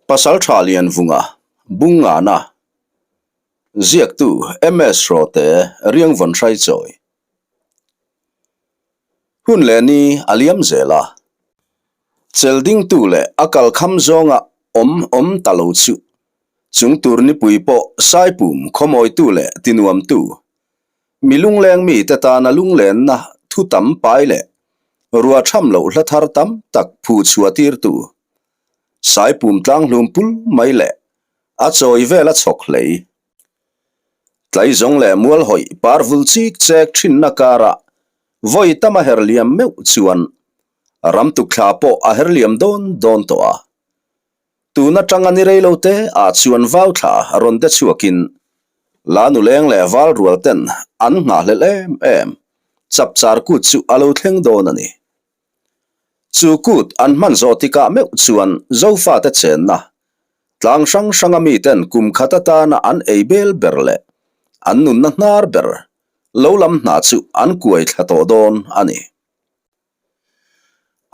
Pasaltha Lianvunga, Bungngana, Ziaktu MS Hrawte, Riangvawn Hraichawi. Hun leh ni a liam zel a. Chel dingtu leh a kal kham zawnga awm awm ta lo chu chung tur nipui pawh Saipum khawmawitu leh tinuamtu, mi lungleng mite tana lunglenna thu tam pai leh ruahtham loh hla thar tam tak phu chhuah tirtu Saipum tlanghlum pul mai leh a chawi vel a chhawk hlei. Tlaizawng leh mual hawih par vul chik chek thinna karah vawi tam a her liam meuh chuan ram tukthla pawh a her liam dawn dawn tawh a. Tun atanga ni rei lo te ah chuan vau thla rawn de chhuakin la nuleng leh val rual ten an nghahhlelh em em chapchar kut chu a lo thleng dawn a ni. Chu kut an hman zawh tikah meuh chuan Zofate chenna tlang hrang hranga miten kum khat atana an ei bel ber leh an nunna hnar ber lo lam hna chu an kuai thla tawh dawn a ni.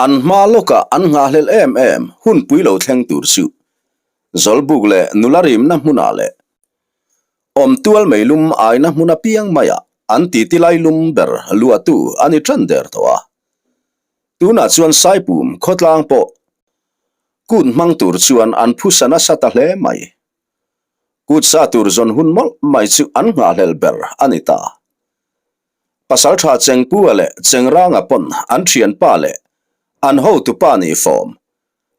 An hma lawkah an nghahhlelh em em hunpui lo thleng tur chu Zawlbuk leh nula rimna hmunah leh Awmtual meilum aina hmun apiang maiah an titi lailum ber luahtu a ni tan der tawh a. Tunah chuan Saipum khawtlang pawh kut hmang tur chuan an phusa nasa ta hle mai. Kut sa tur zawn hun mawlh mai chu an nghahhlelh ber a ni ta. Pasaltha Chengpua leh Chengranga pawn an thianpa leh an hotupa nih fawm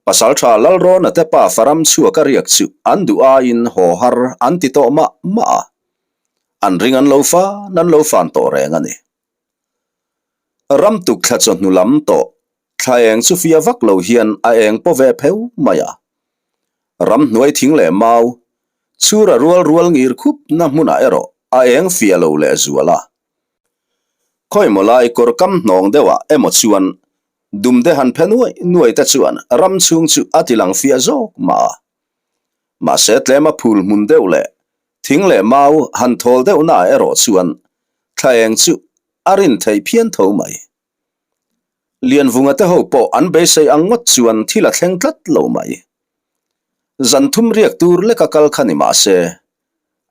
Pasaltha Lalrawna te pa Faram chhuak a riak chu an duh aiin haw har an ti tawh mah mah a, an ring an lo fan an lo fan tawh reng a ni. Ram tuk thla chawhnu lam tawh thla eng chu fia vak lo hian a eng paw ve pheu mai a. Ram hnuai thing leh mau, chhura rual rual ngir khup na hmunah erawh a eng fia lo leh zual a. Khawimaw lai kawr kam hnawng deuhah emaw chuan Dumde han phe nuai nuai te chuan ram chhung chu a ti lang fiah zawk mah a. Mahse tlema phul hmun deuh leh thing leh mau han thawl deuh naah erawh chuan thla eng chu a rin theih phian tho mai. Lianvunga te ho pawh an beisei ang ngawt chuan thil a thleng tlat lo mai. Zan thum riak tur leka kal kha ni mahse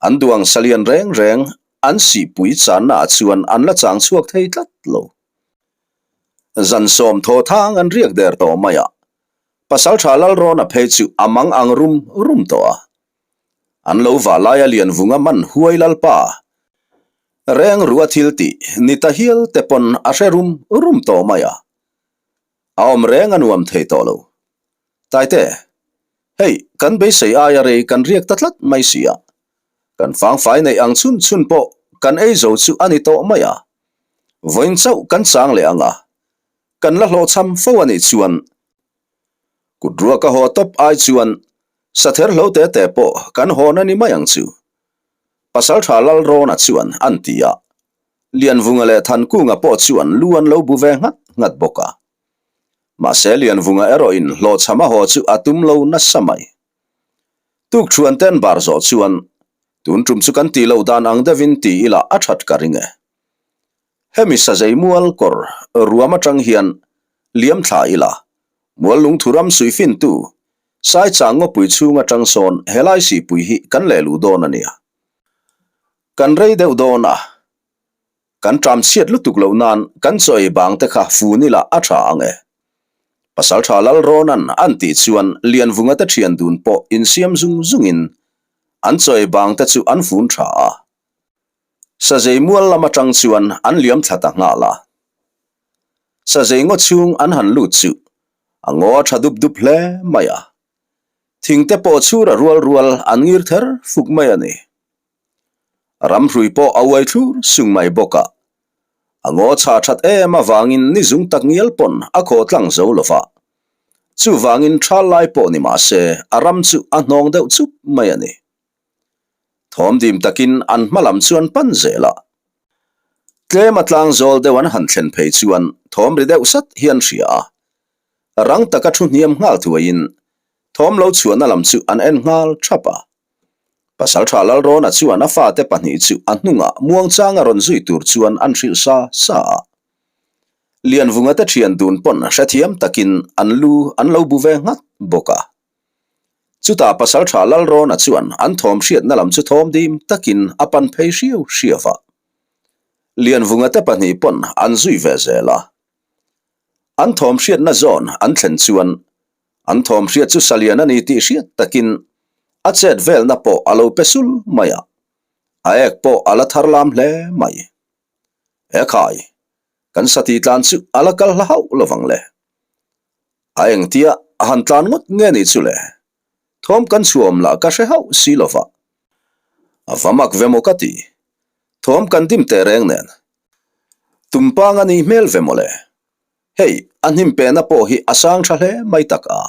an duang salian reng reng an sihpui channaah chuan an la chang chhuak thei tlat lo. Zan sawm thaw thang an riak der tawh mai a, Pasaltha Lalrawna phei chu a mang ang rum rum tawh a. An lo vah laia Lianvunga man huai Lalpa reng rua thil tih ni ta hial te pawn a hre rum rum tawh mai a, a awm reng a nuam thei tawh lo. Taite, hei kan beisei aia rei kan riak ta tlat mai si a, Kan fangfai neih ang chhun chhun pawh kan ei zo chu a ni tawh mai a, vawiin chauh kan chang leh ang a, kan la hlawhchham fo a nih chuan kut ruak a haw tawp ai chuan sather hlo te te pawh kan hawn a ni mai ang chu. Pasaltha Lalrawna chuan an ti a, Lianvunga leh Thankunga pawh chuan lu an lo bu ve nghat nghat bawk a. Mahse Lianvunga erawhin hlawhchham a haw chu a tum lo nasa mai. Tuk thuan ten bar zawh chuan tun tum chu kan tih loh dan ang deuhin ti ila a that ka ring e. Hemi sazei mual kawr ruam atang hian liam thla ila mual lungthu ram suih fintu Saichang ngawpui chhung atang sawn helai sihpui hi kan leh luh dawn a nia. Kan rei deuh dawn a. Kan ṭam chhiat lutuk loh nan kan chaw ei bang te kha fun ila a ṭha ang e. Pasalṭha Lalrawna'n an tih chuan Lianvunga te ṭhian dun pawh insiam zung zungin an chaw ei bang te chu an fun ṭha a. Sazei mual lam aṭang chuan an liam thla ta nghal a. Sazei ngaw chhung an han lut chu a ngaw a ṭha dup dup hle mai a. Thing te pawh chhura rual rual an ngir ther fuk mai a ni. Ramhrui pawh a uai thlur sung mai bawk a, a ngaw chhah that em avangin ni zung tak ngial pawn a khaw tlang zo lo va. Chuvangin thal lai pawh ni mah se a ram chu a hnawng deuh chup mai a ni. Thawm dim takin an hma lam chuan pan zel a. Tlem a tlang zawl deuh an han thlen phei chuan thawm ri deuh sat hi an hria a. Rang taka thu hniam nghal thuaiin thawm lo chhuahna lam chu an en nghal thap a. Pasaltha Lalrawna chuan a fate pahnih chu a hnungah muangchanga rawn zui tur chuan an hrilh sa sa a. Lianvunga te thian dun pawn hrethiam takin an lu an lo bu ve nghat bawk a. Chutah Pasalṭha Lalrawna chuan an thawm hriatna lam chu thawm dim takin a pan phei hriau hriau a. Lianvunga te pahnih pawn an zui ve zel a. An thawm hriatna zawn an thlen chuan an thawm hriat chu Salian a ni tih hriat takin a chet velna pawh a lo pe sul mai a, a ek pawh a la thar lam hle mai. Ekhai, kan sati tlan chu a la kal hla hauh lovang le. A engtia a han tlan ngawt nge ni chu le? Thawm kan chhuahawm lah ka hre hauh si lova. A va mak ve maw ka ti. Thawm kan dim teh reng nen. Tumpang a nih hmel ve maw le? Hei, a hnim pehna pawh hi a sang tha hle mai tak a.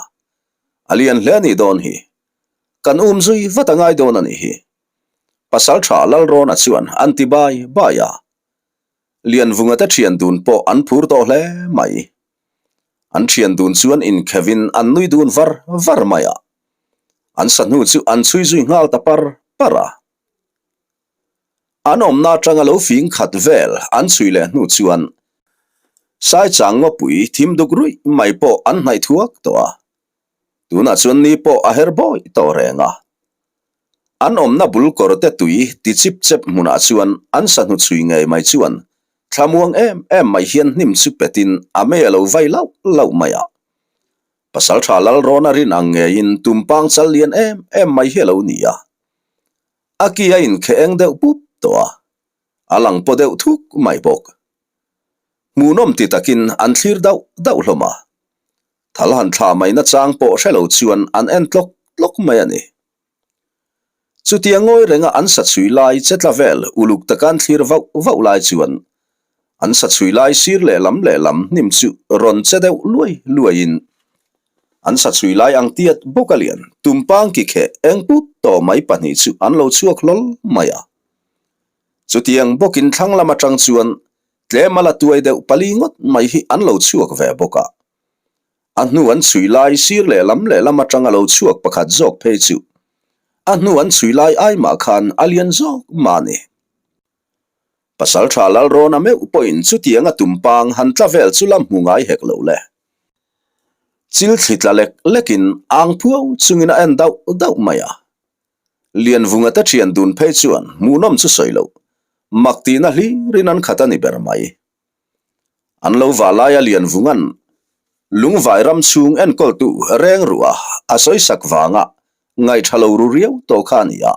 A lian hle a nih dawn hi. Kan um zui vat a ngai dawn a nih hi. Pasaltha Lalrawna chuan an ti bai bai a. Lianvunga te thian dun pawh an phur tawh hle mai. An thian dun chuan inkhevin an nui dun var var mai a. An sahnu chu an chhui zui nghal ta par par a. An awmna atanga lo fing khat vel an chhui leh hnu chuan Saichang ngawpui thim duk ruih mai pawh an hnaih thuak tawh a. Tunah chuan ni pawh a her bawi tawh reng a. An awmna bul kawr te tui ti chip chep hmunah chuan an sahnu chhui ngei mai chuan thlamuang em em mai hian hnim chu petin a mei a lo vai lauh lauh mai a. Pasaltha Lalrawna rin ang ngeiin tumpang chal lian em em mai hi a lo ni a. A ki a inkheh eng deuh pup tawh a, a lang paw deuh thuk mai bawk. Hmuhnawm ti takin an thlir dauh dauh hlawm a. Thal han thla mai nachang pawh hre lo chuan an en tlawk tlawk mai a ni. Chutia ngawi renga an sa chhui lai che tla vel uluk taka an thlir vauh vauh lai chuan an sa chhui lai sir lehlam lehlam hnim chu rawn che deuh luai luaiin an sa chhui lai ang tiat bawk a lian tumpang ki kheh eng put tawh mai pahnih chu an lo chhuak hlawl mai a. Chutiang bawkin thlang lam atang chuan Tlem a la tuai deuh pali ngawt mai hi an lo chhuak ve bawk a. A hnu an chhui lai sir lehlam lehlam atanga lo chhuak pakhat zawk phei chu a hnu an chhui lai ai mah khan a lian zawk mah a ni. Pasaltha Lalrawna meuh pawhin chutianga tumpang han tla vel chu la hmu ngai hek lo le. Chil thli tla lek lekin ang phuau chungin a en dauh dauh mai a. Lianvunga te thian dun phei chuan hmuhnawm chu sawi loh, mak tihna hlirin an khat a ni ber mai. An lo vah laia Lianvunga'n Lungvai ram chhung enkawltu reng ruah a sawisak vanga ngaihṭha lo ru riau tawh kha a ni a,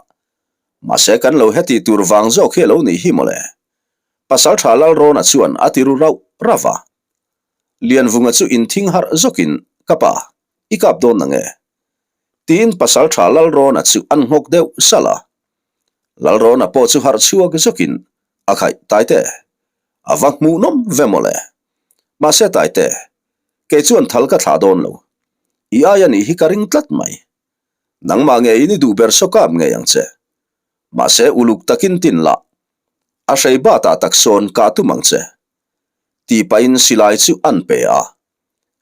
mahse kan lo heti tur vang zawk hi a lo nih hi mawle. Pasalṭha Lalrawna chuan a ti ru rauh rauh a. Lianvunga chu inthing harh zawkin, Ka pa, i kap dawn nange? Tiin Pasalṭha Lalrawna chu an nghawk deuh salh a. Lalrawna pawh chu harh chhuak zawkin a khaih Taite, a va hmuhnawm ve mawle. Mahse Taite, kei chuan thal ka thlah dawn lo. I ai a nih hi ka ring tlat mai. Nangmah ngeiin i duh ber saw kap ngei ang che. Mahse uluk takin tin lah. A hrei batah tak sawn kah tum ang che. Tih pahin silai chu an pe a.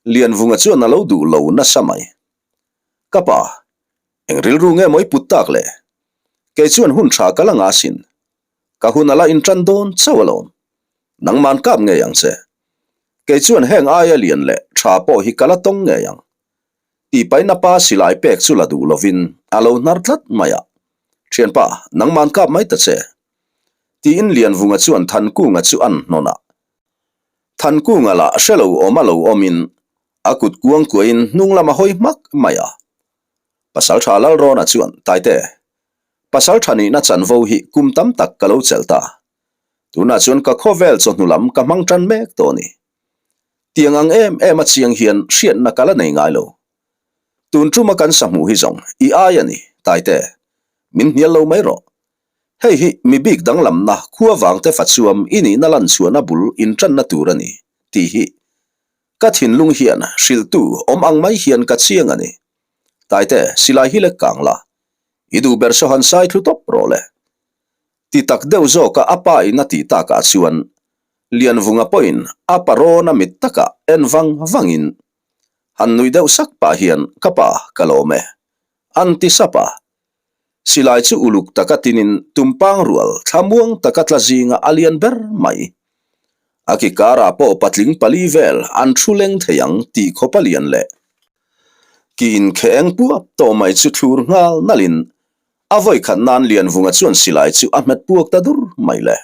Lianvunga chuan a lo duh lo nasa mai. Ka pa, eng rilru nge maw i put tak le? Kei chuan hun tha ka la nga sin. Ka hun a la intan dawn chauh alawm. Nangman kap ngei ang che. Kei chuan heng aia lian leh tha pawh hi ka la tawng ngei ang. Tih pahin a pa silai pek chu la duh lovin a lo hnar tlat mai a. Thianpa, nangman kap mai ta che. Tiin Lianvunga chuan Thankunga chu an hnawn a. Thankunga lah hre lo awm a lo awmin a kut kuang kuahin hnung lam a hawi hmak mai a. Pasaltha Lalrawna chuan, Taite, Pasaltha nihna chanvo hi kum tam tak ka lo chelh ta. Tunah chuan ka khawvel chawhnu lam ka hmang tan mek tawh a ni. Tiang ang em em a chiang hian hriatna ka la nei ngai lo. Tun tuma kan sahmuh hi zawng i ai a ni, Taite. Min hnial lo mai rawh. Hei hi mi bik danglamna khua vangte fachuam i nihna lan chhuahna bul intanna tur a ni, tih hi ka thinlung hian hrilhtu awm ang mai hian ka chiang a ni. Taite, silai hi lek kang la, i duh ber saw han sai thlu tawp rawh le. Ti tak deuh zawka a pa in a tih takah chuan Lianvunga pawhin a parawn a mit takah en vang vangin han nuih deuh sak pah hian ka pa ka lawm e an ti sap a. Silai chu uluk taka tinin tumpang rual thlamuang taka tla zinga a lian ber mai. A ki karah pawh patling pali vel an thu leng thei ang tih khawp a lian leh. Ki inkheh eng puap tawh mai chu thlur nghal nalhin a vawi khat nan Lianvunga chuan silai chu a hmet puak ta dur mai le.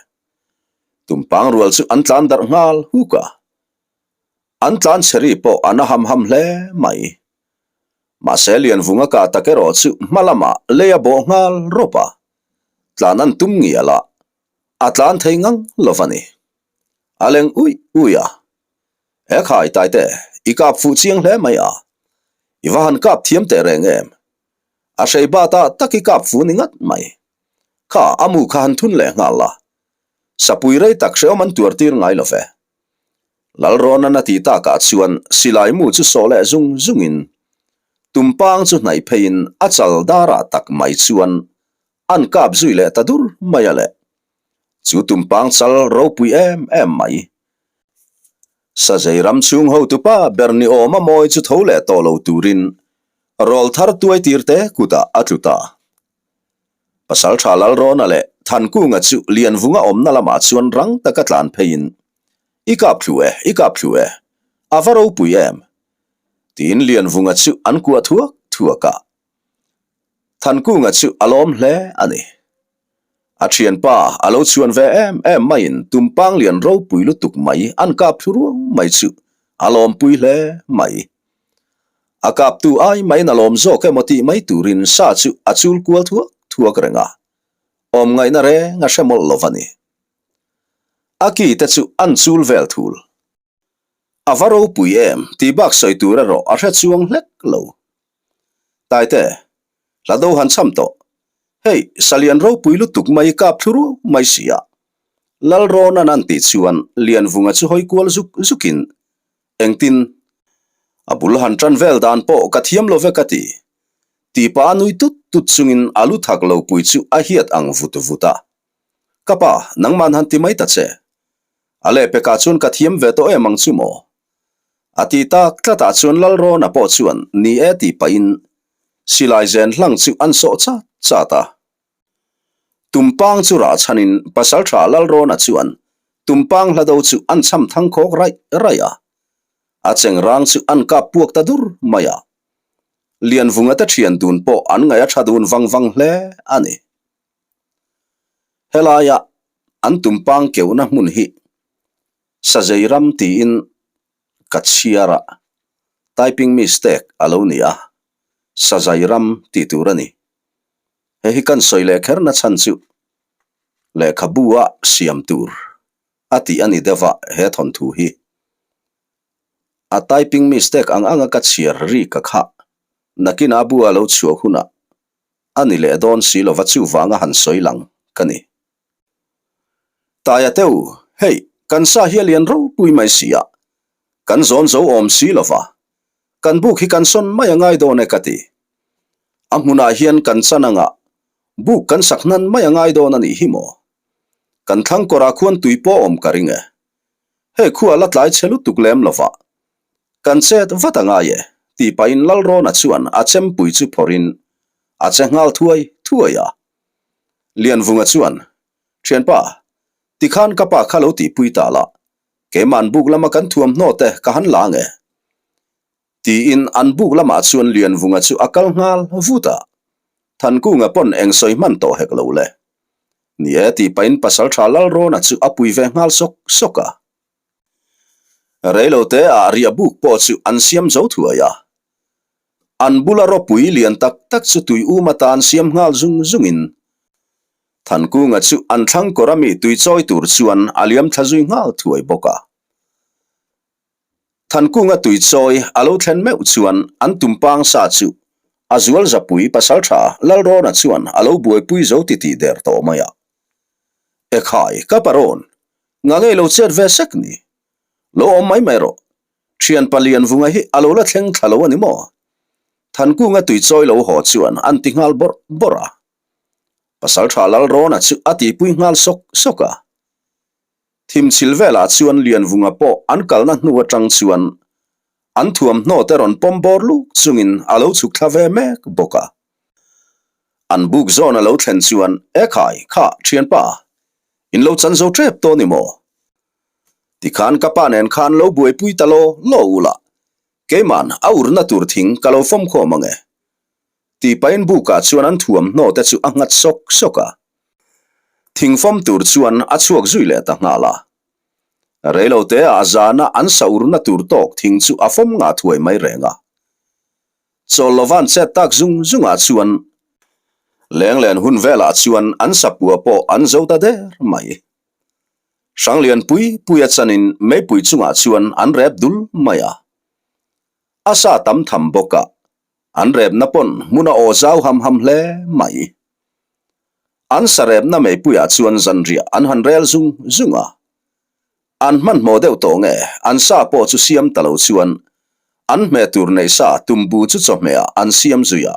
Tumpang rual chu an tlan darh nghal huk a. An tlan chhe ri pawh a na ham ham hle mai. Mahse Lianvunga kah tak erawh chu hma lamah lei a bawh nghal rawp a, tlan an tum ngial a, a tlan thei ngang lo va ni. A leng uih uih a. He khai Taite, i kap fuh chiang hle mai a. I va han kap thiam teh reng em? A hrei bat ah tak i kap fu ni ngat mai. Kha a mu kha han thun leh nghal la. Sapui rei tak hreawm an tuar tir ngai lo ve. Lalrawnan a tih takah chuan silai mu chu sawh leh zung zungin Tumpang chu hnaih pheiin a chal darah tak mai chuan an kap zui leh ta dur mai a le. Chu Tumpang chal ropui em em mai. Sazei ram chhung hotupa ber ni awm a mawi chu tho leh tawh lo turin rawl thar tuai tir te kutah a tlu ta. Pasalṭha Lalrawna leh Thankunga chu Lianvunga awmna lamah chuan rang taka tlan pheiin, I kap thlu e, i kap thlu e, a va ropui em? tiin Lianvunga chu an kuah thuak thuak a. Thankunga chu a lawm hle a ni. A thianpa a lo chhuan ve em em maiin Tumpang lian ropui lutuk mai an kap thlu ruang mai chu a lawmpui hle mai. A kaptu ai maiin a lawm zawk emaw tih mai turin sa chu a chul kual thuak thuak reng a, awm ngaihna reng a hre mawlh lo va ni. A ki te chu an chul vel thul. A va ropui em tih bak sawi tur erawh a hre chuang hlek lo. Taite, hla do han cham tawh. Hei, salian ropui lutuk mai kap thlu ruau mai si a. Lalrawnan an tih chuan Lianvunga chu hawi kual zuk zukin Engtin? A bul han tan vel dan pawh ka thiam lo ve ka ti. Tipa a nui tut tut chungin a lu thak lo pui chu a hiat ang vut vut a. Ka pa, nangman han ti mai ta che. A lehpekah chuan ka thiam ve tawh em ang chu maw? A ti tak tlatah chuan Lalrawna pawh chuan ni e tih pahin silai zen hlang chu an sawh chat chat a. Tumpang chu rah chhanin Pasalṭha Lalrawna chuan Tumpang hlado chu an cham thang khawk raih raih a. A chengrang chu an kap puak ta dur mai a. Lianvunga te ṭhian dun pawh an ngaih a ṭha dun vang vang hle a ni. Helaia an Tumpang keuhna hmun hi Sazei ram tiin ka chhiar a, typing mistake a lo ni a, Sazai ram tih tur a ni. Hei hi kan sawi leh kher na chhan chu lehkhabu a siam tur a tih a ni deuh a he thawnthu hi. A typing mistake ang anga ka chhiar ri ka kha nakin a bu a lo chhuah hunah a ni leh dawn si lova chuvanga han sawi lang ka ni. Taia teu, hei kan sa hi a lian ropui mai si a, kan zawn zo awm si lova Kan buk hi kan sawn mai a ngai dawn e ka ti. A hmunah hian kan chan anga buk kan sak hnan mai a ngai dawn a nih hi maw? Kan thlang kawrah khuan tui pawh awm ka ring e. Hei khua la tlai chhe lutuk lem lova kan chet vat a ngai e tih pahin Lalrawna chuan a chempui chu phawrhin a che nghal thuai thuai a. Lianvunga chuan, Thianpa, tikhan ka pa kha lo tihpui ta la, Keima'n buk lama kan thuamhnaw te ka han la nge? Tiin an buk lamah chuan Lianvunga chu a kal nghal vut a. Thankunga pawn eng sawi hman tawh hek lo le. Ni e tih pahin Pasalṭha Lalrawna chu a pui ve nghal sawk sawk a. Reilote ah riah buk pawh chu an siam zo thuai a. An bula ropui lian tak tak chu tui um atan siam nghal zung zungin Thankunga chu an thlang kawr ami tui chawi tur chuan a liam thla zui nghal thuai bawk a. Thankunga tui chawi a lo thlen meuh chuan an tumpang sa chu a zual zapui pasaltha Lalrawna chuan a lo buaipui zo titih der tawh mai a. Ekhai, ka parawn, nga ngei lo chet ve sek ni. Lo awm mai mai rawh. Thian Palianvunga hi a lo la thleng thla lo a ni maw? Thankunga tui chawi lo haw chuan an ti nghal bawrh bawrh a. Pasalṭha Lalrawna chu a tihpui nghal sawk sawk a. Thimchhil velah chuan Lianvunga pawh an kalna hnu aṭang chuan an thuamhnaw te rawn pawm bawr luk chungin a lo chhuk thla ve mek bawk a. An buk zawn a lo thlen chuan, Ekhai, kha, ṭhianpa, in lo chan zo ṭep tawh ni maw? Tikhan ka pa nen khan lo buaipui ta law law u la. Keiman a urna tur thing ka lo fawm khawm ang e. Tih pahin bukah chuan an thuamhnaw te chu a nghat sawk sawk a. Thing fawm tur chuan a chhuak zui leh ta nghal a. Reilote ah zana an sa urna tur tawk thing chu a fawm ngah thuai mai reng a. Chawl lovan chet tak zung zungah chuan lenglen hun velah chuan an sapua pawh an zo ta der mai. Hranglian pui pui a chanin meipui chungah chuan an rep dul mai a. A sa tam tham bawk a, an repna pawn hmun a aw zau ham ham hle mai. An sa repna meipuiah chuan zanriah an han rel zung zung a. An hmanhmawh deuh tawh nge an sa pawh chu siam ta lo chuan an hmeh tur neih sa tumbu chu chawhmehah an siam zui a.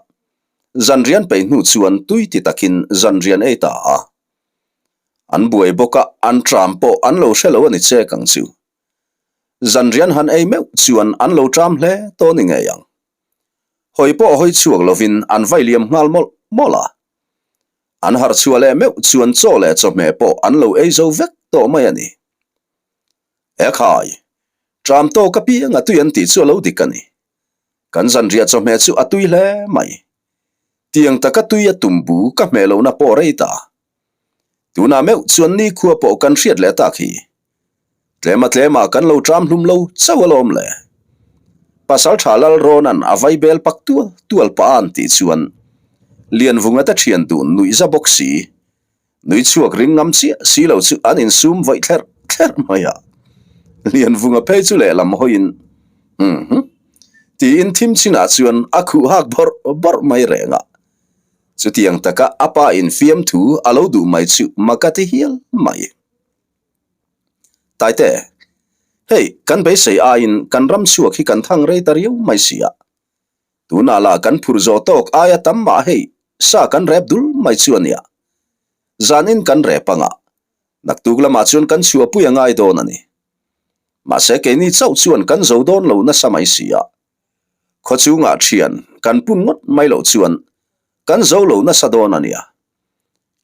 Zanrian peih hnu chuan tui ti takin zanrian ei ta a. An buai bawk a, an tram pawh an lo hre lo a ni chek ang chu. Zanrian han ei meuh chuan an lo tram hle tawh ni ngei ang. Hawi pawh hawi chhuak lovin an vai liam nghal mawlh mawlh a. An harh chhuah leh meuh chuan chaw leh chawhmeh pawh an lo ei zo vek tawh mai a ni. Ekhai! Tram tawk apiang a tui an tih chu a lo dik a ni. Kan zanriah chawhmeh chu a tui hle mai. Tiang taka tui a tum bu ka hmeh lohna pawh rei ta. Tunah meuh chuan nikhua pawh kan hriat leh tak hi. Tlema tlemah kan lo tram hlum lo chauh alawm le. Pasaltha Lalrawna'n a vai bel pak tual tual pah a an tih chuan Lianvunga te thian dun nuih za bawk si. Nui chhuak ring ngam chiah si lo chu an insum vawih thlerh thlerh mai a. Lianvunga phei chu lehlam hawiin Umm tiin thim chinah chuan a khuh hak bawrh bawrh mai reng a. Chutiang taka a pa in fiamthu a lo duh mai chu mak a ti hial mai. Taite, hei kan beisei aiin kan ram chhuak hi kan thang rei ta riau mai si a. Tunah lah kan phur zawh tawk aia tam mah hei sa kan rep dul mai chu a nia. Zanin kan rep anga, naktuk lamah chuan kan chhuahpui a ngai dawn a ni. Mahse keini chauh chuan kan zo dawn lo nasa mai si a. Khaw chungah thian kan pun ngawt mai loh chuan kan zo lo nasa dawn a nia.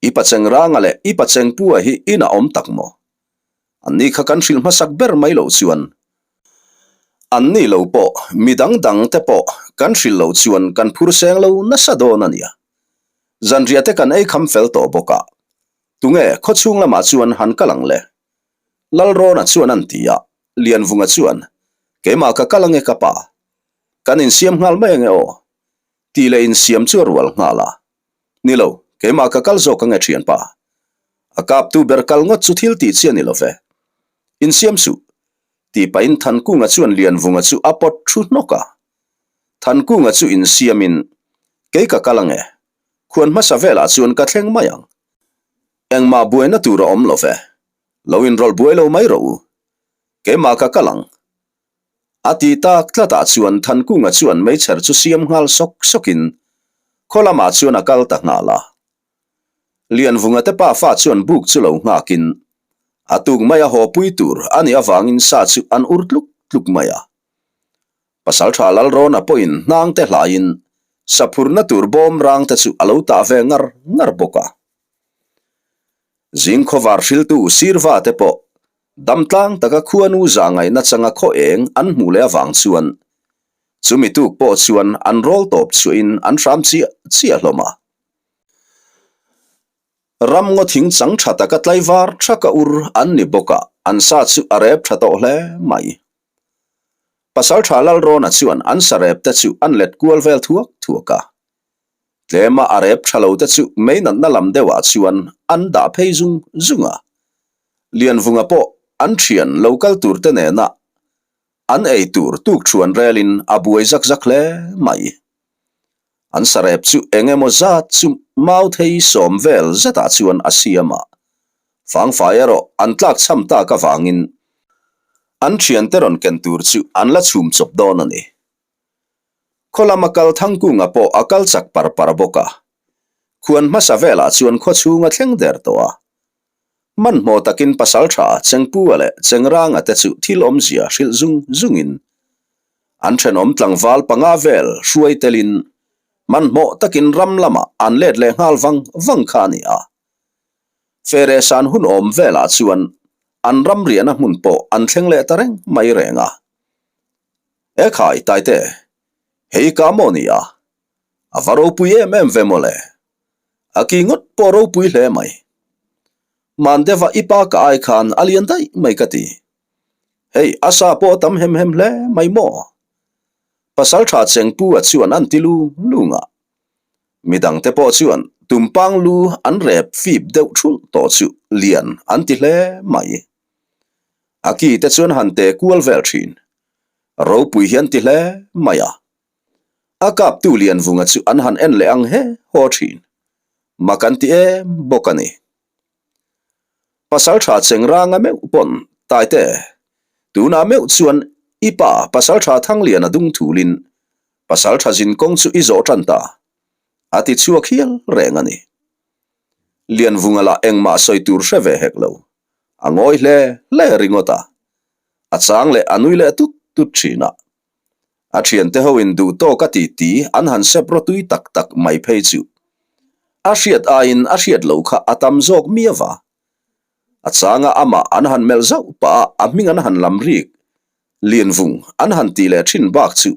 I pacheng ranga leh i pacheng pua hi inah awm tak maw? Anni kha kan hrilh hmasak ber mai loh chuan anni lo pawh mi dang dang te pawh kan hrilh loh chuan kan phur seng lo nasa dawn a nia. Zanriah te kan ei kham fel tawh bawk a, tunge khaw chhung lamah chuan han kal ang le? Lalrawna chuan an ti a, Lianvunga chuan, Keimah ka kal ange ka pa, kan insiam nghal mai ange aw, tih leh insiam chu a rual nghal a. Ni lo, keimah ka kal zawk ange thianpa. A kaptu ber kal ngawt chu thil tih chi a ni lo ve. Insiam suh, tih pahin Thankunga chuan Lianvunga chu a pawt thu hnawk a. Thankunga chu insiamin, Kei ka kal ange, khuan hmasa velah chuan ka thleng mai ang. Engmah buaina tur a awm lo ve, lo inrawlh buai lo mai rawh u. Keimah ka kal ang. A ti tak tlatah chuan Thankunga chuan meichher chu siam nghal sawk sawkin khaw lamah chuan a kal ta nghal a. Lianvunga te pafa chuan buk chu lo nghakin a tuk mai a haw pui tur a nih avangin sa chu an ur tluk tluk mai a. Pasaltha Lalrawna pawhin hnang te hlaiin saphurna tur bawm rang te chu a lo tah ve ngar ngar bawk a. Zing khawvar hriltu Sirva te pawh Damtlang taka khuanu zah ngaihna changa khaw eng an hmuh leh avang chuan chumi tuk pawh chuan an rawl tawp chhuahin an hram chiah chiah hlawm a. Ram ngaw thing chang tha taka tlaivar thaka ur an ni bawk a, an sa chu a rep tha tawh hle mai. Pasaltha Lalrawna chuan an sa rep te chu an let kual vel thuak thuak a. Tlema a rep tha lo te chu mei natna lam deuhah chuan an dah phei zung zung a. Lianvunga pawh an thian lo kal tur te nena an ei tur tuk thuan relin a buai zak zak hle mai. An sarep chu eng emaw zat chu mau thei sawm vel zetah chuan a siam a. Fangfai erawh an tlak chham tak avangin an thiante rawn ken tur chu an la chhum chawp dawn a ni. Khaw lama kal Thangkunga pawh a kal chak par par bawk a. Khuan hmasa velah chuan khaw chhung a thleng der tawh a. Hmanhmawh takin Pasaltha Chengpua leh Chengranga te chu thil awmzia hrilh zung zungin an thenawm tlangval panga vel hruai telin hmanhmawh takin ram lamah an let leh nghal vang vang kha a ni a. Feresan hun awm velah chuan an ram riahna hmun pawh an thleng leh ta reng mai reng a. Ekhai Taite, hei ka maw ni a? A va ropui em em ve mawle. A ki ngawt pawh ropui hle mai. Mandeva i pa ka ai khan a lian daih mai ka ti. Hei a sa pawh a tam hem hem hle mai maw? Pasaltha Chengpu a chuan an ti lung lung a. Midangte pawh chuan tumpang lu an rep fip deuh thulh tawh chu lian an ti hle mai. A ki te chuan han te kual vel thin. Ropui hi an ti hle mai a. A kaptu Lianvunga chu an han en leh ang he haw thin. Mak an ti em bawk a ni. Pasaltha Chengranga meuh pawn Taite, tunah meuh chuan i pa Pasaltha Thangliana dung thulin Pasaltha zinkawng chu i zawh tan ta, a ti chhuak hial reng a ni. Lianvunga lah engmah sawi tur hre ve hek lo, a ngawi hle hle ringawt a, a chang leh a nui leh tut tut thin a. A thiante ho in duh tawk a ti ti an han sep rawtui tak tak mai phei chu. A hriat aiin a hriat loh kha a tam zawk miau a. A changa amah an han melh zauh pah a a hming an han lam rik Lianvung an han tih leh thin bak chu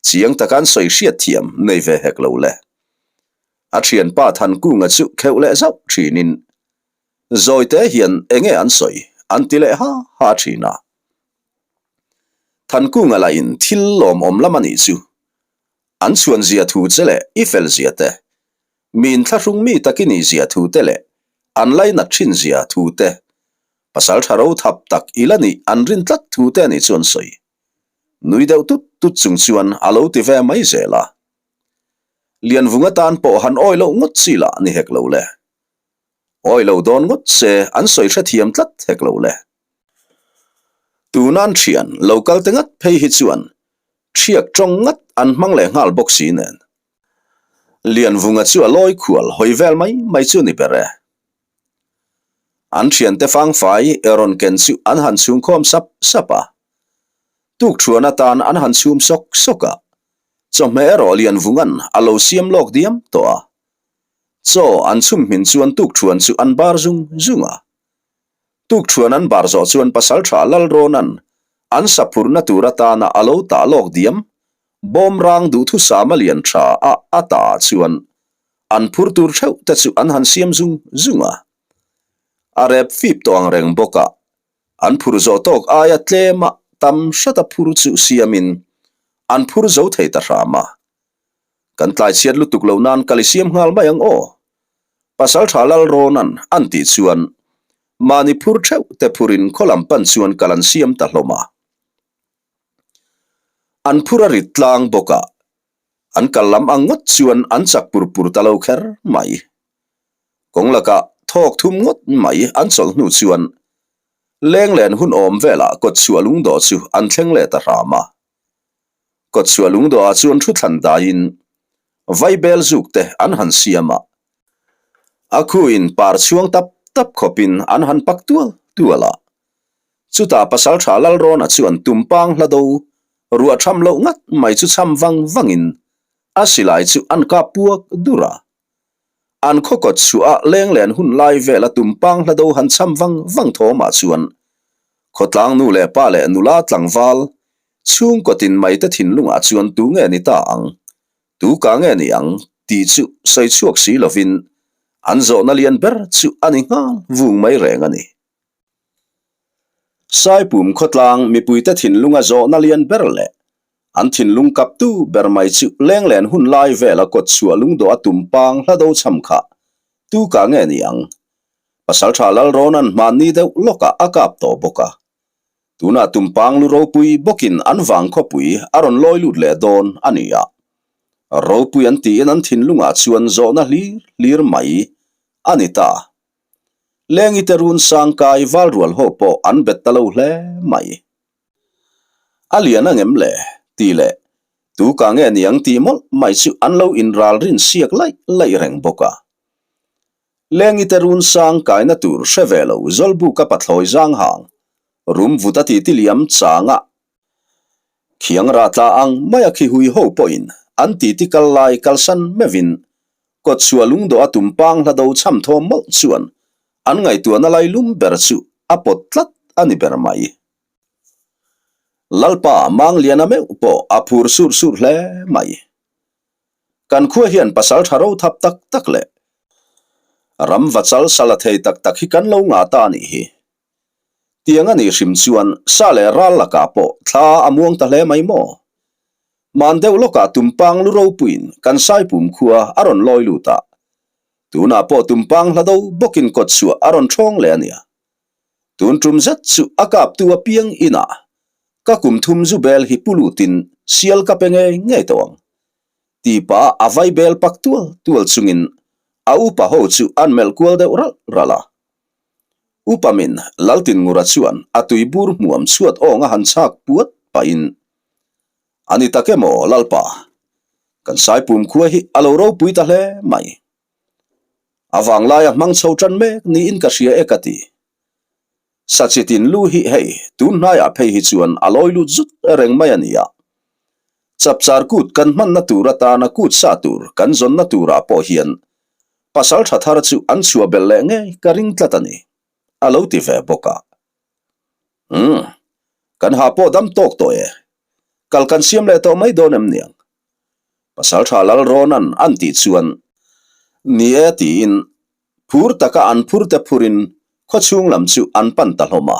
chiang taka an sawi hriat thiam nei ve hek lo le. A thianpa Thankunga chu kheuh leh zauh thinin Zawite hian enge an sawi an ti leh ha ha thin a. Thankunga lahin thil lawmawm lam a nih chu an chhuan zia thu che leh i fel zia te, mi inthlahrung mi tak i nih zia thu te leh an lainat thin zia thu te, pasal tha ro thap tak i la nih an rin tlat thu te a nih chu an sawi. Nui deuh tut tut chung chuan a lo ti ve mai zel a. Lianvung atan pawh han awi loh ngawt chi lah ni hek lo le. Awi lo dawn ngawt se an sawi hrethiam tlat hek lo le. Tunan thian lo kal te ngat phei hi chuan thiak tawng ngat an hmang leh nghal bawk si nen. Lianvunga chu a lawi khual hawi vel mai mai chu ni ber e. An thiante fangfai rawn ken chu an han chhungkhawm sap sap a. Tukthuan atan an han chhum sawk sawk a. Chawhmeh erawh Lianvunga'n a lo siam lawk diam tawh a. Chaw an chhum hmin chuan tukthuan chu an bar zung zung a. Tukthuan an bar zawh chuan Pasaltha Lalrawna'n an saphurna tur atana a lo tah lawk diam, bawmrang duhthusama lian tha a a tah ah chuan an phur tur theuh te chu an han siam zung zung a. A rep fip tawh ang reng bawk a, an phur zawh tawk aia tlema tam hrata phur chu siamin an phur zo thei ta hram a. Kan tlai chhiat lutuk lo nan kal i siam nghal mai ang aw. Pasaltha Lalrawna'n an tih chuan mahni phur theuh te phurin khaw lam pan chuan kal an siam ta hlawm a. An phur a rit tlang bawk a, an kal lam ang ngawt chuan an chak pur pur ta lo kher mai. Kawng lakah thawk thum ngawt mai an chawlh hnu chuan lenglen hun awm velah kawtchhuah lungdawh chu an thleng leh ta hram a. Kawtchhuah lungdawhah chuan thu thlan daiin vaibel zuk te an han siam a, a khuin par chhuang tap tap khawpin an han pak tual tual a. Chutah Pasaltha Lalrawna chuan tumpang hla do ruah tham loh ngat mai chu cham vang vangin a silai chu an kap puak dur a. An khaw kawt chhuah a lenglen hun lai vela tumpang hla do han cham vang vang thawmah chuan khawtlang nu leh pa leh nula tlangval Chhungkaw tin mai te thinlungah chuan tu nge ni ta ang, tu ka nge ni ang tih chu sawi chhuak si lovin an zawhna lian ber chu a ni nghal vung mai reng a ni. Saipum khawtlang mipuite thinlunga zawhna lian ber leh an thinlung kaptu ber mai chu lenglen hun lai vela kawt chhuah lungdawh a tumpang hla do chham kha tu ka nge ni ang? Pasaltha Lalrawna'n hmanni deuh lawkah a kap tawh bawk a. Tunah tumpang lu ropui bawkin an vang khawpui a rawn lawi lut leh dawn a ni a. Ropui an tiin an thinlungah chuan zawhna hlir hlir mai a ni ta. Lengi te run sangkai valrual ho pawh an bet ta lo hle mai. A lian angem le? tih leh tu ka nge niang tih mawlh mai chu an lo inral rin siak laih laih reng bawk a. Lengi te run sang kaina tur hre ve lo Zawlbuka pathlawi zang hang rum vut a titi liam changa khiang rah tla ang mai a khi hui ho pawhin an titi kal lai kalsan meuhin kawtchhuah lungdawh a tumpang hla do chham thawm mawlh chuan an ngaihtuahna lai lum ber chu a pawt tlat a ni ber mai. Lalpa Mangliana meuh pawh a phur sur sur hle mai. Kan khua hian pasal tha ro thap tak tak leh ram va chal sala thei tak tak hi kan lo ngah ta a nih hi. Tiang a nih hrim chuan sa leh ral lakah pawh thla a muang ta hle mai maw? Man deuh lawkah tumpang lu ropuiin kan Saipum khua a rawn lawi lut a, tunah pawh tumpang hla do bawkin kawt chhuah a rawn thawng leh a nia. Tun tum zet chu a kaptu apiang inah ka kum thum zu bel hi pu lutin sial ka pe ngei ngei tawh ang. Tipa a vai bel pak tual tual chungin a upa ho chu an melh kual deuh ralh ralh a. Upa min Laltinngura chuan a tui bur hmuam chhuat awng a han chhak puat pahin, A ni tak emaw Lalpa, kan Saipum khua hi a lo ropui ta hle mai. A vanglaia hmang chho tan mek niin ka hria e ka ti. Sachitin lu hi hei tun hnaiah phei hi chuan a lawi lut zut reng mai a nia. Chapchar kut kan hmanna tur atana kut sa tur kan zawnna turah pawh hian pasal tha thar chu an chhuah belh leh ngei ka ring tlat a ni, a lo ti ve bawk a. Umm, kan ha pawh dam tawk tawh e. Kal kan siam leh tawh mai dawn em niang? Pasal tha Lalrawna'n an tih chuan ni e tiin phur taka an phur te phurin khawchhung lam chu an pan ta hlawm a.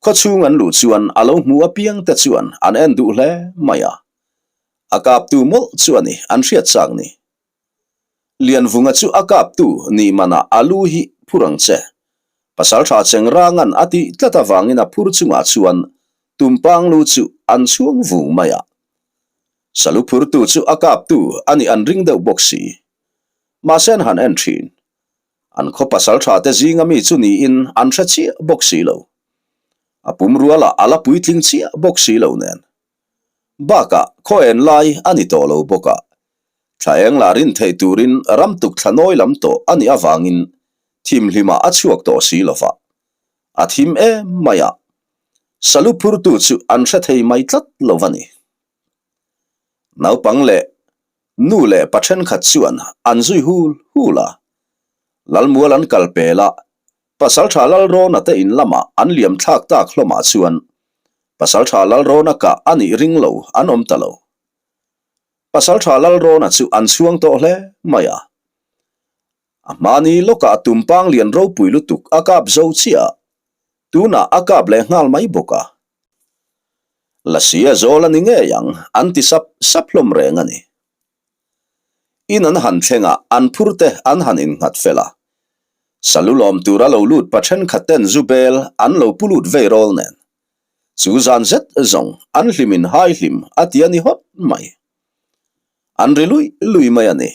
Khawchhung an luh chuan a lo hmu apiang te chuan an en duh hle mai a. A kaptu mawlh chu a ni an hriat chak ni. Lianvunga chu a kaptu nih manah a lu hi phur ang che. Pasaltha Chengranga'n a tih tlat avangin a phur chungah chuan Tumpang lu chu an chhuang vung mai a. Salu phurtu chu a kaptu a nih an ring deuh bawk si. Mahse an han en thin. An khaw pasaltha te zinga mi chu niin an hre chiah bawk si lo. A pum rualah a la puitling chiah bawk si lo nen. Bakah khaw en lai a ni tawh lo bawk a. Thla eng lah rin theih turin ram tuk thla nawi lam tawh a nih avangin thimhlimah a chhuak tawh si lo va. A thim em mai a, salu phurtu chu an hre thei mai tlat lo va ni. Naupang leh nu leh pa thenkhat chuan an zui hul hul a, Lalmual an kal pel a, Pasaltha Lalrawna te in lamah an liam thlak tak hlawmah chuan Pasaltha Lalrawna kah a nih ring lo an awm ta lo. Pasaltha Lalrawna chu an chhuang tawh hle mai a. A hmani lawkah tumpang lian ropui lutuk a kap zo chiah a, tunah a kap leh nghal mai bawk a. Lasi a zawl a ni ngei ang an ti sap sap hlawm reng a ni. In an han thleng a, an phur te an han innghat fel a. Salu lawm tura lo lut pa thenkhat ten zu bel an lo pu lut vei rawl nen. Chu zan zet zawng an hlim in hai hlim a ti a ni hawt mai. An ri lui lui mai a ni.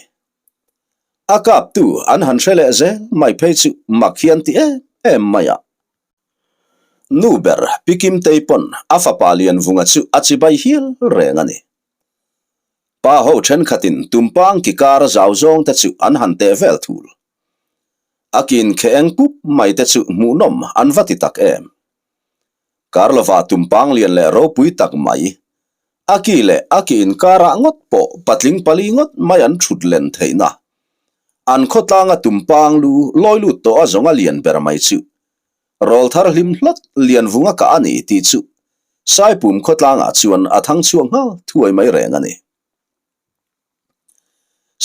A kaptu an han hre leh zel mai phei chu mak hian ti em em mai a. Nu ber Pi Kimtei pawn a fapa Lianvunga chu a chibai hial reng a ni. Pa ho thenkhatin tumpang ki kar zau zawng te chu an han teh vel thul. A kin khe eng pup mai te chu hmuhnawm an va ti tak em. Karlova tumpang lian leh ropui tak mai, a ki leh a ki inkarah ngawt pawh patling pali ngawt mai an thut len theihna. An khawtlanga tumpang lu lawi lut tawh a zawnga lian ber mai chu rawlthar hlim hlawt lian vunga kah a ni tih chu Saipum khawtlangah chuan a thang chhuak nghal thuai mai reng a ni.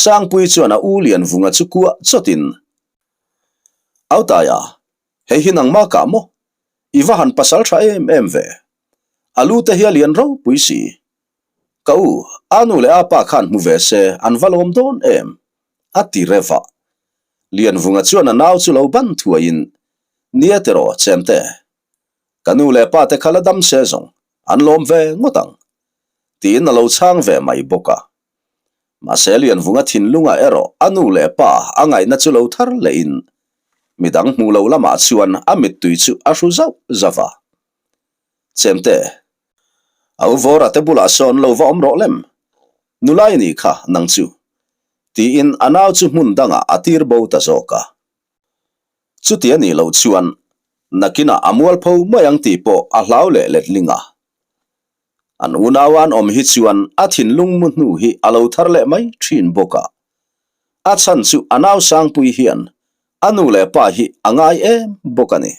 Sangpui chuan a u lian vunga chu kuah chawtin, Autaia, Hei hi nangmah kah maw? I va han pasal tha em em ve. A lu te hi a lian ropui si. Ka u, a nu leh a pa khan hmu ve se an va lawm dawn em? A ti rev a. Lianvunga chuan a nau chu lo ban thuaiin, Nia tiraw, Chemte. Ka nu leh pa te kha la dam se zawng, an lawm ve ngawt ang. Tiin a lo chhang ve mai bawk a. Mahse Lianvunga thinlungah erawh a nu leh pa a ngaihna chu lo thar lehin midang hmuh loh lamah chuan a mittui chu a hru zauh zauh a. Chemte, a u Vawra te bulah sawn lo va awm rawh lem, nula i nih kha nang chu, tiin a nau chu hmun dangah a tir bo ta zawk a. Chuti a nih loh chuan nakinah a mualpho mai ang tih pawh a hlau leh letling a. An unau an awm hi chuan a thinlung mu hnu hi a lo thar leh mai thin bawk a. A chhan chu a nau Sangpui hian a nu leh pa hi a ngai em bawk a ni.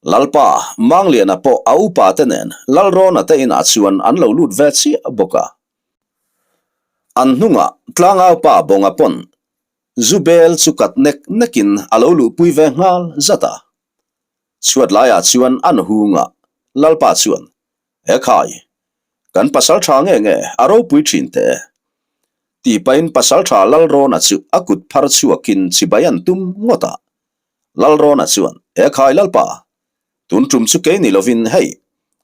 Lalpa Mangliana pawh a upa te nen Lalrawna te inah chuan an lo lut ve chiah bawk a. An hnungah Tlangaupa Bawnga pawn zu bel chu kat nek nekin a lo luhpui ve nghal zat a. Chhuat laiah chuan an hung a, Lalpa chuan, Ekhai, kan pasal tha nge nge a ropui thin teh e. Tih pahin pasal tha Lalrawna chu a kut phar chhuakin chibai an tum ngawt a. Lalrawna chuan, Ekhai Lalpa, tun tum chu kei ni lovin hei,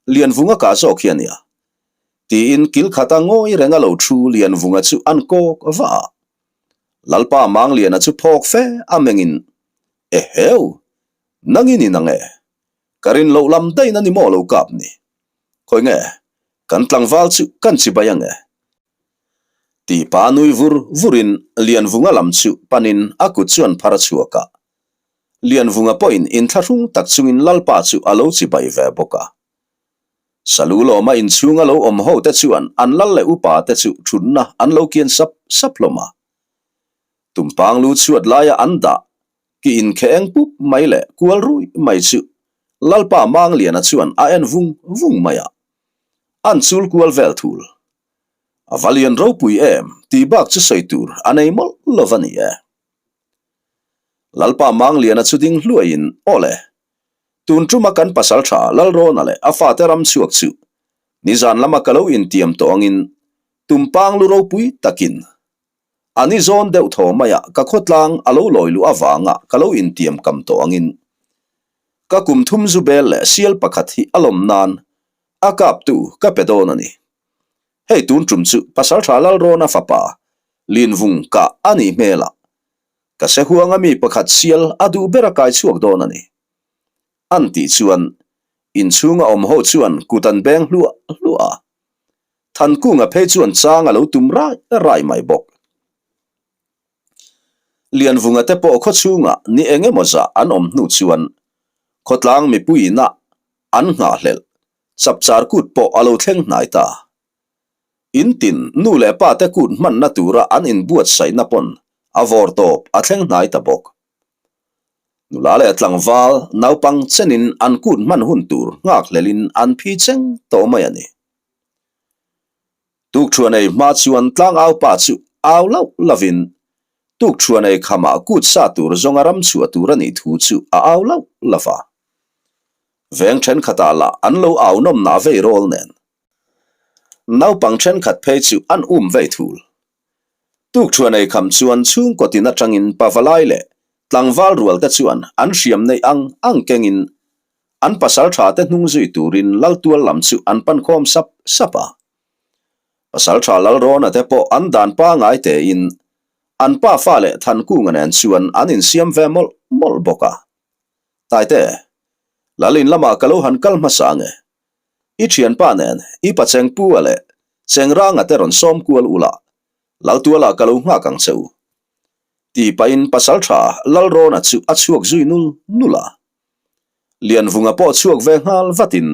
Lianvunga kah zawk hi a nia. Tiin kil khata ngawi renga lo thu Lianvunga chu an kawk va a. Lalpa Mangliana chu phawk fe a mengin, Eheu, nangin in ang e. Ka rin loh lam daih na ni maw lo kap ni. Khawi nge, kan tlangval chu kan chibai ang e. Tih pa nui vur vurin Lianvunga lam chu panin a kut chuan phar a chhuak a. Lianvunga pawhin inthlahrung tak chungin Lalpa chu a lo chibai ve bawk a. Salu lawma inchhunga lo awm ho te chuan an lal leh upa te chu thutna an lo kian sap sap hlawm a. Tumpang lu chhuat laia an dah ki inkheh eng pup mai leh kual ruih mai chu Lalpa Mangliana chuan a en vung vung mai a. An chul kual vel thul. A va lian ropui em tih bak chu sawi tur a nei mawlh lo va ni e. Lalpa Mangliana chu ding hluaiin, Aw le, tun tuma kan pasal tha Lalrawna leh a fate ram chhuak chu nizan lama ka lo intiam tawh angin tumpang lu ropui takin a ni zawn deuh thaw maia ka khawtlang a lo lawi luh avanga ka lo intiam kam tawh angin ka kum thum zu bel leh sial pakhat hi a lawm nan a kaptu ka pe dawn a ni. Hei tun tum chu Pasaltha Lalrawna fapa Linvung kah a nih hmelah ka se huanga mi pakhat sial a duh ber a kai chhuak dawn a ni. An tih chuan inchhunga awm ho chuan kut an beng hluah hluah a. Thankunga phei chuan chang a lo tum rai rai mai bawk. Lianvunga te pawh khawchhungah ni eng emaw zah an awm hnu chuan khawtlang mipuiin ah an nghahhlelh chapchar kut pawh a lo thleng hnai ta. In tin nu leh pa te kut hmanna tura an inbuatsaihna pawn a vawr tawp a thleng hnai ta bawk. Nula leh tlangval naupang chenin an kut hman hun tur nghakhlelhin an phi cheng tawh mai a ni. Tukṭhuan ei hma chuan tlangau pa chu au lauh lovin tukṭhuan ei khamah kut sa tur zawnga ram chhuah tur a nih thu chu a au lauh lo va. Veng ṭhenkhatah lah an lo au nawmnah vei rawl nen. Naupang ṭhenkhat phei chu an um vei thul. Tukṭhuan ei kham chuan chhungkaw tin aṭangin pavalai leh tlangval rual te chuan an hriam neih ang ang kengin an pasal ṭha te hnung zui turin Laltual lam chu an pan khawm sap sap a. Pasal ṭha Lalrawna te pawh an dan pangai tein an pa fa leh Thankunga nen chuan an insiam ve mawlh mawlh bawk a. Taite, Lalin lamah ka lo han kal hmasa ange. I thianpa nen i pa Chengpu-a leh Chengranga te rawn sawm kual ula, Laltuala ka lo nghak ang che u. Tih pahin pasaltha Lalrawna chu a chhuak zui nul nul a. Lianvunga pawh chhuak ve nghal vatin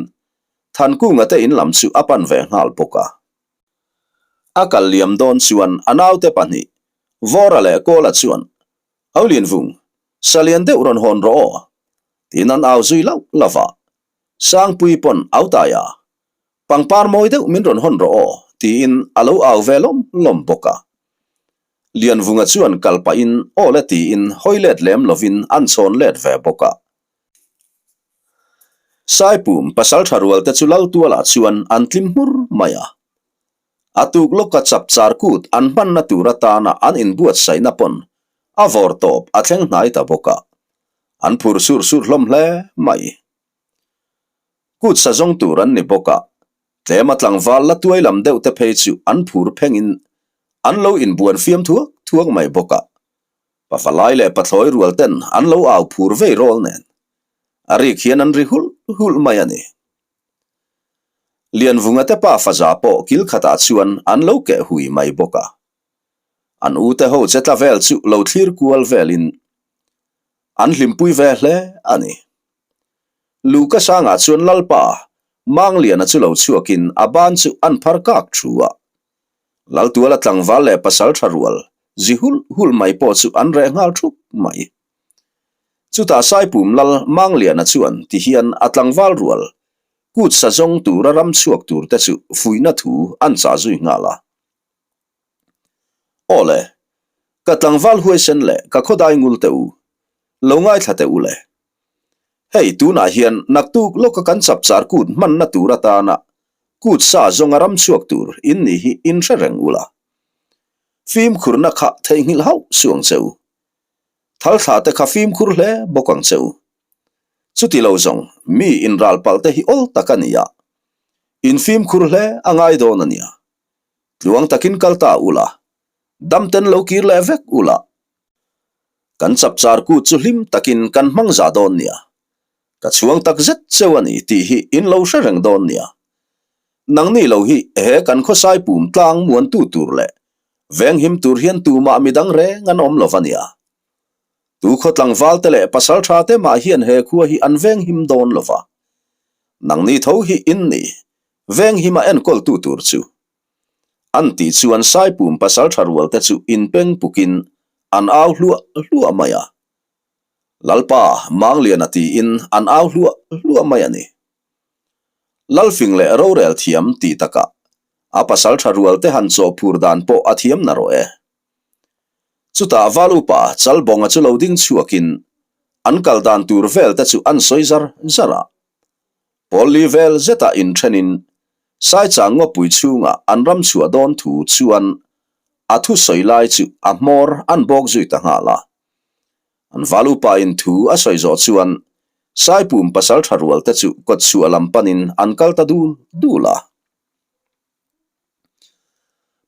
Thankunga te in lam chu a pan ve nghal bawk a. A kal liam dawn chuan a naute pahnih Vawra leh Kawla chuan, Au Lianvung, sa lian deuh rawn hawn rawh aw, tiin an au zui lauh lauh a. Sangpui pawn au tai a, Pangpar mawi deuh min rawn hawn rawh aw, tiin a lo au ve lawm lawm bawk a. Lianvunga chuan kal pahin aw le tiin hawi let lem lovin an chhawn let ve bawk a. Saipum pasaltha rual te chu Laltualah chuan an tlim hmur mai a. A tuk lawka chapchar kut an hmanna tur atana an inbuatsaihna pawn a vawr tawp a thleng hnai ta bawk a. An phur sur sur hlawm hle mai. Kut sa zawng tur an ni bawk a, tlema tlangval la tuai lam deuh te phei chu an phur phengin an lo inbuan fiam thuak thuak mai bawk a. Pavalai leh pathlawi rual ten an lo au phur vei rawl nen a rik hian an ri hulh hulh mai a ni. Lianvunga te pa faza pawh kil khatah chuan an lo keh hui mai bawk a. An u te ho che tla vel chu lo thlir kual velin an hlimpui ve hle a ni. Luka sangah chuan Lalpa Mangliana chu lo chhuakin a ban chu an phar kak thu a. Laltuala tlangval leh pasal tha rual zi hulh hulh mai pawh chu an reh nghal thup mai. Chutah Saipum Lal Mangliana chuan ti hian a tlangval rual kut sa zawng tura ram chhuak tur te chu fuihna thu an chah zui nghal a. Aw le, ka tlangval huaisen leh ka khawdai ngul teh u, lo ngaithla teh u le. Hei tunah hian naktuk lawka kan chapchar kut hmanna tur atana kut sa zawnga ram chhuak tur in ni hi in hre reng ula. Fimkhurna kha theihnghilh hauh suh ang che u. Thal thla te kha fimkhur hle bawk ang che u. Chuti lo zawng mi inral palh te hi awl tak a ni a, in fimkhur hle a ngai dawn a nia. Tluang takin kal ta ula, damten lo kir leh vek ula. Kan chapchar kut chu hlim takin kan hmang za dawn nia. Ka chhuang tak zet cheu a ni tih hi in lo hre reng dawn nia. Nangni lo hi he kan khawsai pum tlang muantu tur leh venghim tur hian tumah midang reng an awm lo va nia. Tu khaw tlangval te leh pasal tha te mah hian he khua hi an venghim dawn lo va. Nangni tho hi in ni venghim a enkawltu tur chu. An tih chuan Saipum pasal tha rual te chu inpeng pukin an au hluah hluah mai a. Lalpa Mangliana tiin an au hluah hluah mai a ni. Lalfing leh rorel thiam tih takah a pasal tha rual te han chawhphur dan pawh a thiam na rawh e. Chutah Val upa Chalbawnga chu lo ding chhuakin an kal dan tur vel te chu an sawi zar zar a. Pawl li vel zetah inthenin Saichang ngawpui chhungah an ram chhuah dawn thu chuan a thusawi lai chu a hmawr an bawk zui ta nghal a. An val upa in thu a sawi zawh chuan Saipum pasal tha rual te chu kawt chhuah lam panin an kal ta dul dul a.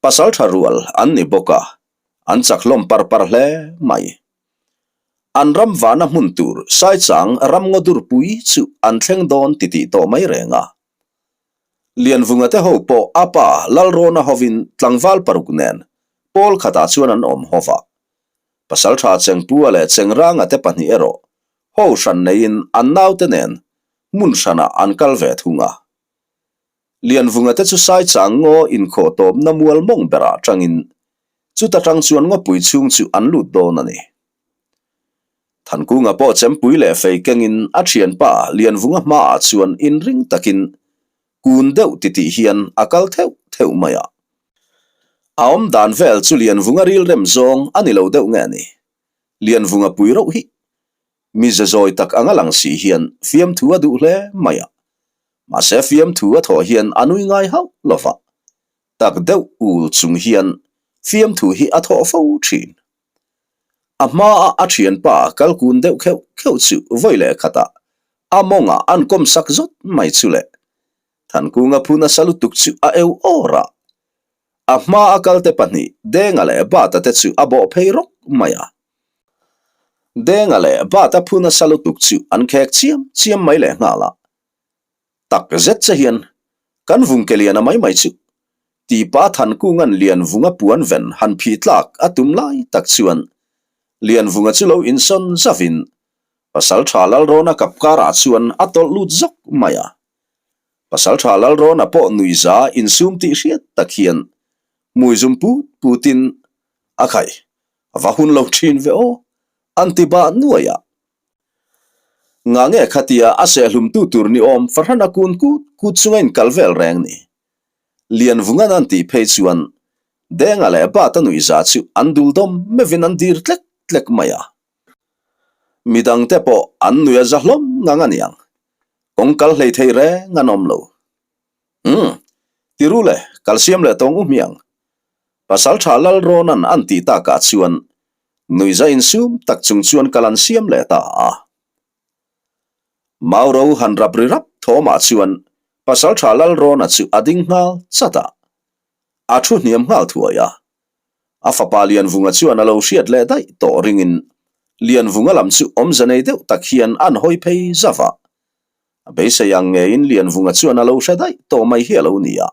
Pasal tha rual an ni bawk a, an chak hlawm par par hle mai. An ram vana hmun tur Saichang ram ngaw durpui chu an thleng dawn titih tawh mai reng a. Lianvunga te ho pawh a pa Lalrawna hovin tlangval paruk nen pawl khatah chuan an awm hova. Pasaltha Chengpua leh Chengranga te pahnih erawh ho hran neiin an naute nen hmun hranah an kal ve thung a. Lianvunga te chu Saichang ngaw inkhawh tawpna mual mawng berah tangin chuta tang chuan ngawpui chhung chu an lut dawn a ni. Thankunga pawh chempui leh fei kengin a thianpa Lianvunga hmaah chuan inring takin kun deuh titih hian a kal theuh theuh mai a. A awm dan vel chu Lianvunga rilrem zawng a ni lo deuh nge ni? Lianvunga pui rauh hi mi ze zawi tak anga lang si hian fiamthu a duh hle mai a. Mahse fiamthu a thawh hian a nui ngai hauh lo va, tak deuh ul chung hian fiamthu hi a thawh fo thin. A hmaa a thianpa kal kun deuh kheuh kheuh chu vawi leh khatah a mawngah an kawm sak zawt mai chu le. Thankunga phu nasa lutuk chu a eu awr a. A hmaa a kalte pahnih Denga leh Bata te chu a bawh phei rawk mai a. Denga leh Bata phu nasa lutuk chu an khek chiam chiam mai leh nghal a. Tak zet che hian kan vung ke lian a mai mai chu tipa Thankunga'n Lianvunga puan ven han phih tlak a tum lai tak chuan Lianvunga chu lo insawn zavin Pasaltha Lalrawna kap karah chuan a tawlh lut zawk mai a. Pasaltha Lalrawna pawh nuihza insum tih hriat tak hian hmui zum put putin a khai va hun lo thin ve aw an ti bah nuai a. Nga nge khatia a sehlumtu tur ni awm fahran a kun kut kut chunga in kal vel reng ni. Lianvungan an tih phei chuan Denga leh Bata nuihza chu an dul dawm meuhin an dir tlek tlek mai a. Midangte pawh an nui a za hlawm ngang a niang. Kawng kal hlei thei reng an awm lo. Umm, ti ru le, kal siam leh tawng u hmiang. Pasaltha Lalrawnan an tih takah chuan Nuihza insum tak chung chuan kal an siam leh ta a. Mauro han rap ri rap thawmah chuan Pasaltha Lalrawna chu a ding nghal chat a. A thu hniam nghal thuai a. A fapa Lianvunga chuan a lo hriat leh daih tawh ringin Lianvunga lam chu awmze nei deuh tak hian an hawi phei zauh a. A beisei ang ngeiin Lianvunga chuan a lo hre daih tawh mai hi a lo ni a.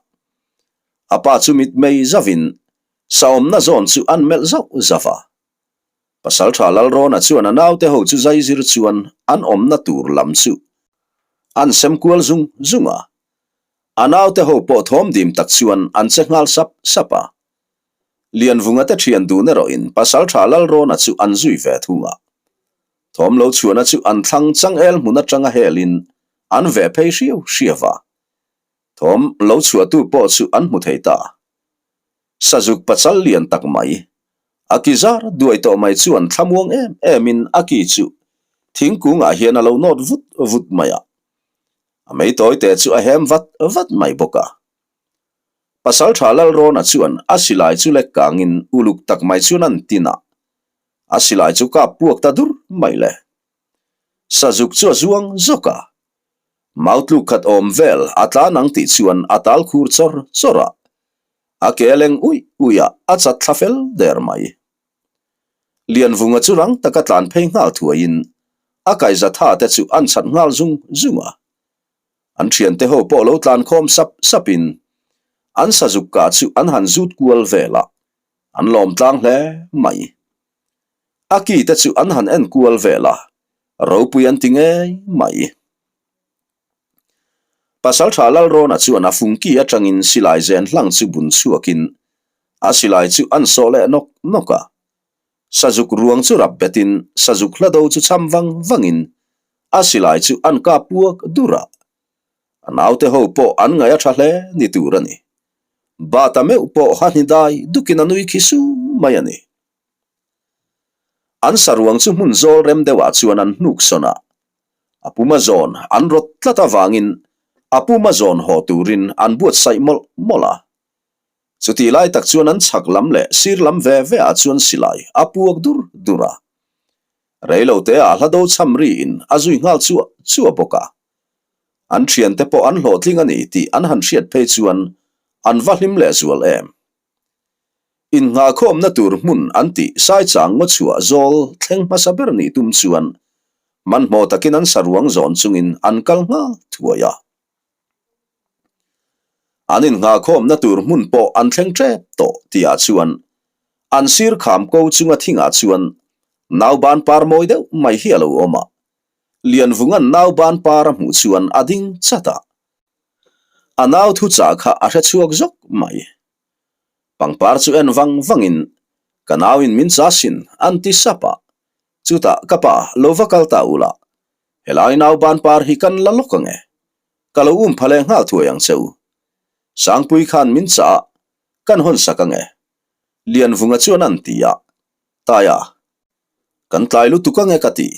A pa chu mitmei zauhin Saawmna zawn chu an melh zauh zauh a. Pasaltha Lalrawna chuan a naute ho chu zai zir chuan an awmna tur lam chu an sem kual zung zung a. A naute ho pawh thawm dim tak chuan an che nghal sap sap a. Lianvunga te thian dun erawhin Pasaltha Lalrawna chu an zui ve thung a. Thawm lo chhuahna chu an thlang changel hmun atanga helin an veh phei hriau hriau a. Thawm lo chhuahtu pawh chu an hmu thei ta. Sazuk pachal lian tak mai, a ki zar duai tawh mai chuan thlamuang em emin a ki chu thingkungah hian a lo nawt vut vut mai a. A mei tawi te chu a hem vat vat mai bawk a. Pasaltha Lalrawna chuan a silai chu lek kangin uluk tak mai chuan an tin a, a silai chu kap puak ta dur mai le. Sazuk chu a zuang zawk a, mau tluk khat awm vel a tlan ang tih chuan a tal khur chawr chawr a, a ke a leng uih uih a, a chat thla fel der mai. Lianvunga chu rang taka tlan phei nghal thuaiin a kaihza tha te chu an chhat nghal zung zung a. An thiante ho pawh lo tlan khawm sap sapin an sazuk kah chu an han zut kual vel a, an lawm tlang hle mai. A ki te chu an han en kual vel a, ropui an ti ngei mai. Pasaltha Lalrawna chuan a fungki atangin silai zen hlang chu bun chhuakin a silai chu an sawh leh nawk nawk a. Sazuk ruang chu rap betin sazuk hlado chu cham vang vangin a silai chu an kap puak dur a. A naute ho pawh an ngaih a tha hle ni tur a ni. Bata meuh pawh ha hni dai dukin a nui khi sung mai a ni. An saruang chu hmun zawl rem deuhah chuan an hnuk sawn a. A puma zawn an rawt tlat avangin a puma zawn haw turin an buatsaih mawlh mawlh a. Chutih lai tak chuan an chhak lam leh sir lam ve ve ah chuan silai a puak dur dur a. Reilo te ah hlado cham ri in a zui nghal chuah chuah bawk a. An thiante pawh an hlawhtling a ni tih an han hriat phei chuan an va hlim leh zual em. Innghahkhawmna tur hmun an tih Saichang ngaw chhuah zawl thleng hmasa ber nih tum chuan hmanhmawh takin an saruang zawn chungin an kal nghal thuai a. An innghahkhawmna tur hmun pawh an thleng tep tawh tihah chuan an sir kham ko chunga thingah chuan nauban par mawi deuh mai hi a lo awm a. Lianvunga'n nauban par a hmuh chuan a ding chat a. A nau thuchah kha a hre chhuak zawk mai. Pangpar chu en vang vangin ka nauin min cha sin an ti sap a. Chutah ka pa lo va kal ta ula, helai nauban par hi kan la lawk ang e. Ka lo um pha leh nghal thuai ang che u. Sangpui khan min chah a, kan hawn sak ang e. Lianvunga chuan an ti a, Taia, kan tlai lutuk ang e ka ti.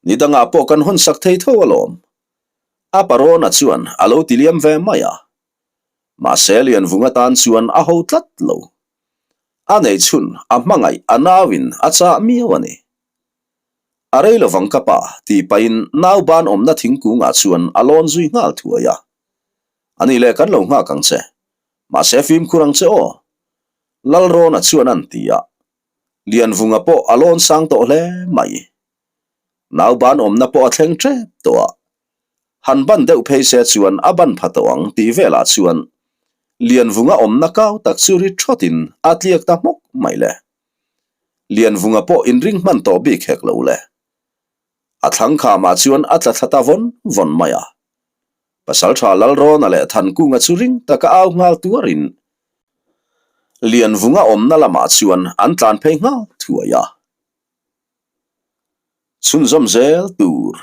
Ni dangah pawh kan hawn sak thei tho alawm. A parawna chuan a lo ti liam ve mai a. Mahse Lianvunga tan chuan a ho tlat lo. A nei chhun a hmangaih a nauin a chah miau a ni. A rei lovang ka pa tih pahin nau ban awmna thingkungah chuan a lawn zui nghal thuai a. A nih leh kan lo nghak ang che. Mahse fimkhur ang che aw. Lalrawna chuan an ti a. Lianvunga pawh a lawn sang tawh hle mai. Nau ban awmna pawh a thleng tep tawh a. Han ban deuh phei se chuan a ban pha tawh ang tih velah chuan Lianvunga awmna kau tak chu ri thawtin a tliak ta hmawk mai le. Lianvunga pawh inring hman tawh bik hek lo le. A thlang khamah chuan a tla thla ta vawn vawn mai a. Pasaltha Lalrawna leh Thankunga chu ring taka au nghal tuarin Lianvunga awmna lamah chuan an tlan phei nghal thuai a. Chhunzawm zel tur.